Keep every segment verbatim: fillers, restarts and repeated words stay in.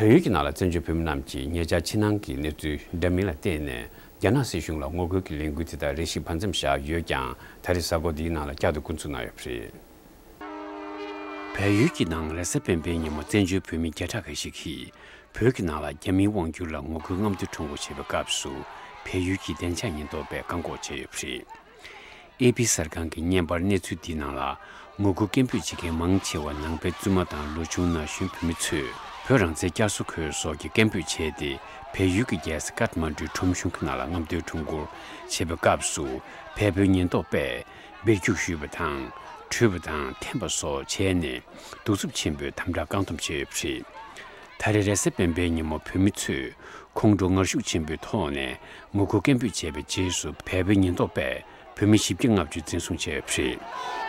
བལ་ཡུལ་གྱི་ནང་ལ་བཙན་བྱོལ་བོད་མི་རྣམས་ཀྱིས་ཉེ་ཆར་ཕྱི་ནང་གི་གནས་ཚུལ་འདྲ་མིན་ལ་བརྟེན་ནས། རྒྱ་ནག་སྲིད་གཞུང་ལ་ངོ་རྒོལ་གྱི་ལས་འགུལ་དེ་དག་རེ་ཞིག་བར་མཚམས་བཞག་ཡོད་ཀྱང་། ད་རེས་གཟའ་འཁོར་འདིའི་ནང་ལ་བསྐྱར་དུ་འགོ་འཛུགས་གནང་ཡོད་པ་རེད། བལ་ཡུལ་གྱི་ནང་རེས་གཟའ་སྤེན་པའི་ཉིན་མོ་བཙན་བྱོལ་བོད་མི་བརྒྱ་ཕྲག་ཁ་ཤས་ཀྱིས་བོད་ཀྱི་ནང་ལ་རྒྱ་མིའི་དབང་བསྒྱུར་ལ་ངོ་རྒོལ་རྔམ་སྟོན་ཁྲོམ་སྐོར་བྱེད་པའི་སྐབས་སུ། བལ་ཡུལ་གྱི་བདེ་འཇགས་ཉེན་རྟོག་པས་བཀག་འགོག་བྱས་ཡོད་པ་རེད། ཨེ་པི་གསར་ཁང་གི་བརྙན་པར་གནས་ཚུལ་འདིའི་ནང་ལ། ངོ་རྒོལ་སྐད་འབོད་བྱེད་མཁན་མང་ཆེ་བ་ནང་པའི་བཙུན་མ་དང་ལོ་ཆུང་ན་གཞོན་བོད་མི་ཚོས། བོད་རང་བཙན་བསྐྱར་གསོ་དགོས་སོགས་ཀྱི་སྐད་འབོད་བྱས་ཏེ། བལ་ཡུལ་གྱི་རྒྱལ་ས་ཀཏ་མན་ཌུའི་ཁྲོམ་གཞུང་གི་ནང་ལ་རྔམ་སྟོན་ཁྲོམ་སྐོར་བྱེད་པའི་སྐབས་སུ། བལ་པོའི་ཉེན་རྟོག་པས་སྦིར་རྒྱུག་གཞུས་པ་དང་། བྲོས་པ་དང་འཐེན་པ་སོགས་བྱས་ནས། གདུག་རྩུབ་ཆེན་པོས་དམ་དྲག་བཀག་སྡོམ་བྱས་ཡོད་པ་རེད། ད་རེས་རེས་གཟའ་སྤེན་པའི་ཉིན་མོ་བོད་མི་ཚོས་ཁོང་ཁྲོ་ངར་ཤུགས་ཆེན་པོའི་ཐོག་ནས་ངོ་རྒོལ་སྐད་འབོད་བྱས་པའི་རྗེས་སུ། བལ་པོའི་ཉེན་རྟོག་པས་བོད་མི་བཞི་བརྒྱ་ལྔ་བཅུ་འཛིན་བཟུང་བྱས་ཡོད་པ་རེད།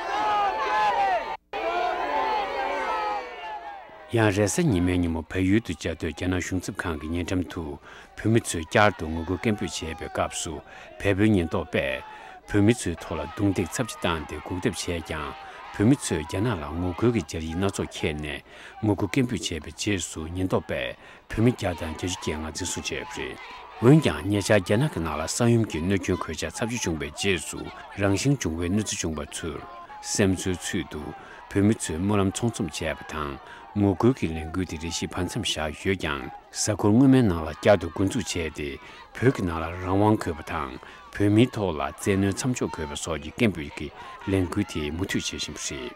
ཡང་རེས་གཟའ་ཉི་མའི་ཉིན་མོ་བལ་ཡུལ་དུ་བཅའ་སྡོད་རྒྱ་ནག་གཞུང་ཚབ་ཁང་གི་ཉེ་འགྲམ་དུ། བོད་མི་ཚོས་བསྐྱར་དུ་ངོ་རྒོལ་སྐད་འབོད་བྱས་པའི་སྐབས་སུ། བལ་པོའི་ཉེན་རྟོག་པས་བོད་མི་ཚོའི་ཐོག་ལ་རྡུང་རྡེག་ཚབས་ཆེ་བཏང་སྟེ་འགུག་ཐབས་བྱས་ཀྱང་། བོད་མི་ཚོས་རྒྱ་ནག་ལ་ངོ་རྒོལ་གྱི་སྦྱར་ཡིག་སྣ་ཚོགས་འཁྱེར་ནས་ངོ་རྒོལ་སྐད་འབོད་བྱས་པའི་རྗེས་སུ། ཉེན་རྟོག་པས་བོད་མི་བརྒྱ་དང་བརྒྱད་ཅུ་གྱ་ལྔ་འཛིན་བཟུང་བྱས་ཡོད་པ་རེད། འོན་ཀྱང་། ཉེ་ཆར་རྒྱ་ནག་གི་ནང་ལ་ས་ཡོམ་གྱི་གནོད་སྐྱོན་གོད་ཆག་ཚབས་ཆེ་བྱུང་བའི་རྗེས་སུ། རང་བཞིན་བྱུང་བའི་གནོད་འཚེ་བྱུང་བ་ཚོར་སེམས་གསོའི་ཚུལ་དུ། བོད་མི་ཚོས་སྨོན་ལམ་ཚོགས་འཛོམས་བྱས་པ་དང་། ངོ་རྒོལ་གྱི་ལས་འགུལ་དེ་རེ་ཞིག་བར་མཚམས་བཞག་ཡོད་ཀྱང་། གཟའ་འཁོར་སྔོན་མའི་ནང་ལ་བསྐྱར་དུ་འགོ་འཛུགས་བྱས་ཏེ། བོད་ཀྱི་ནང་ལ་རང་དབང་དགོས་པ་དང་། བོད་མིའི་ཐོག་ལ་བཙན་གནོན་མཚམས་འཇོག་དགོས་པ་སོགས་ཀྱི་སྐད་འབོད་ཀྱི་ལས་འགུལ་དེ་མུ་མཐུད་བྱེད་བཞིན་པ་རེད།